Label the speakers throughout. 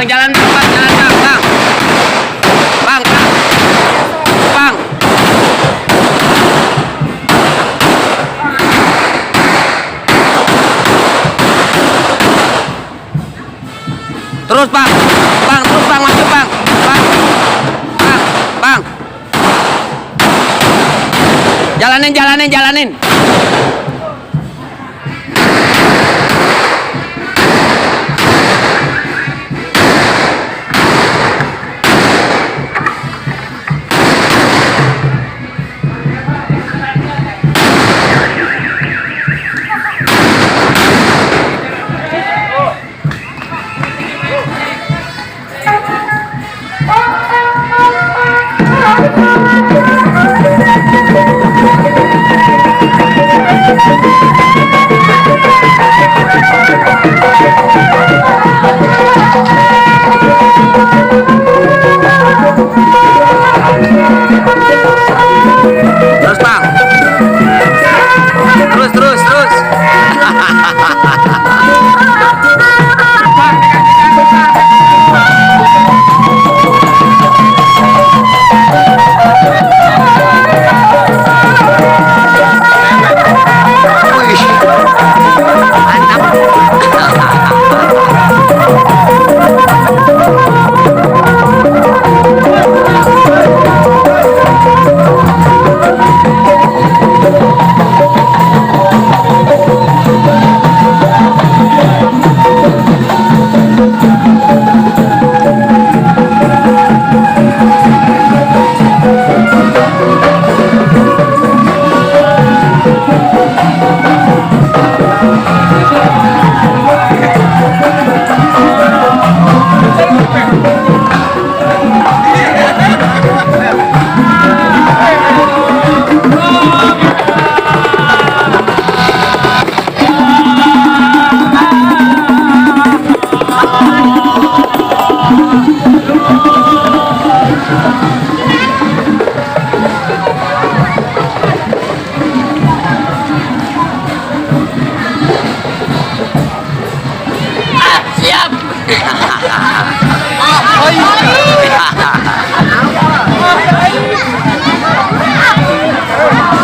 Speaker 1: Bang, jalan bang, jalan bang, bang. Bang, bang. Bang. Terus bang, bang, terus bang, maju bang, bang, bang, bang. Jalanin, jalanin, jalanin. Terus bang, terus terus terus.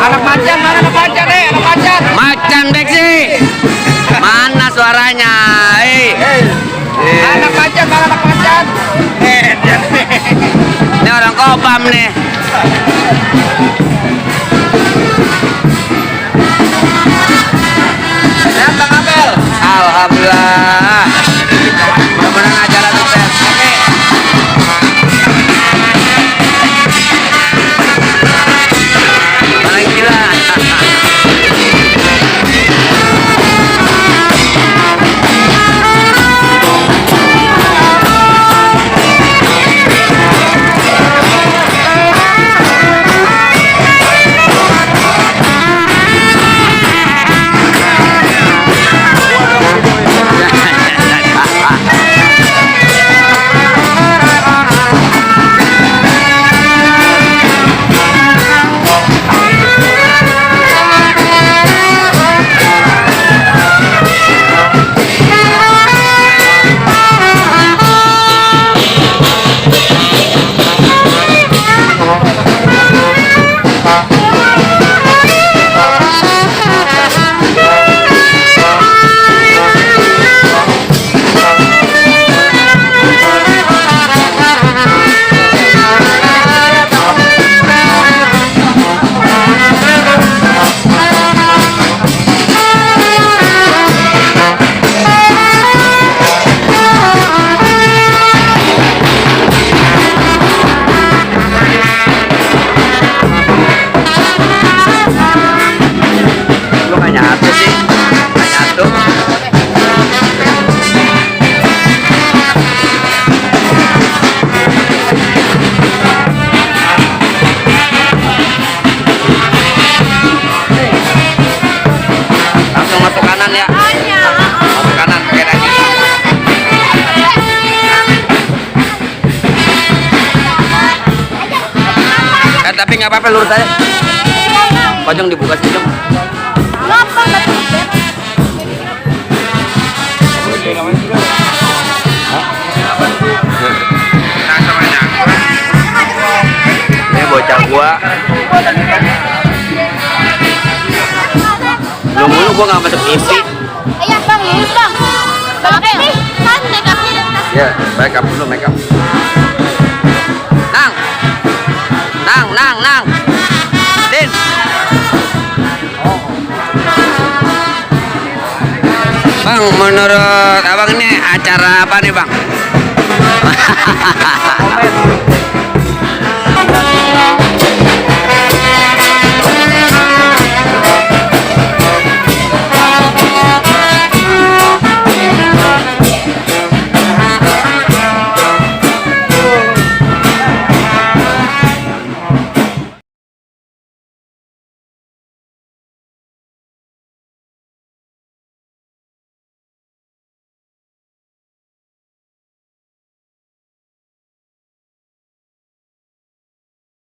Speaker 2: Anak macan, mana anak macan nih? Anak macan.
Speaker 1: Macan beksi. Mana suaranya?
Speaker 2: Anak macan, mana anak macan?
Speaker 1: Ini orang Kobam nih.
Speaker 2: Sehat Bang Abel.
Speaker 1: Alhamdulillah. Mudah-mudahan acara sukses. Oke. Paling gila. Tapi nggak apa-apa, lurus aja. Pojong dibuka sih, Jong. Hah? mulu gua nggak masuk TV.
Speaker 3: Iya bang, lurus bang. Oke, kan make upnya.
Speaker 1: Ya, make up dulu, make up. Nang. Din. Bang, menurut abang ini acara apa nih bang?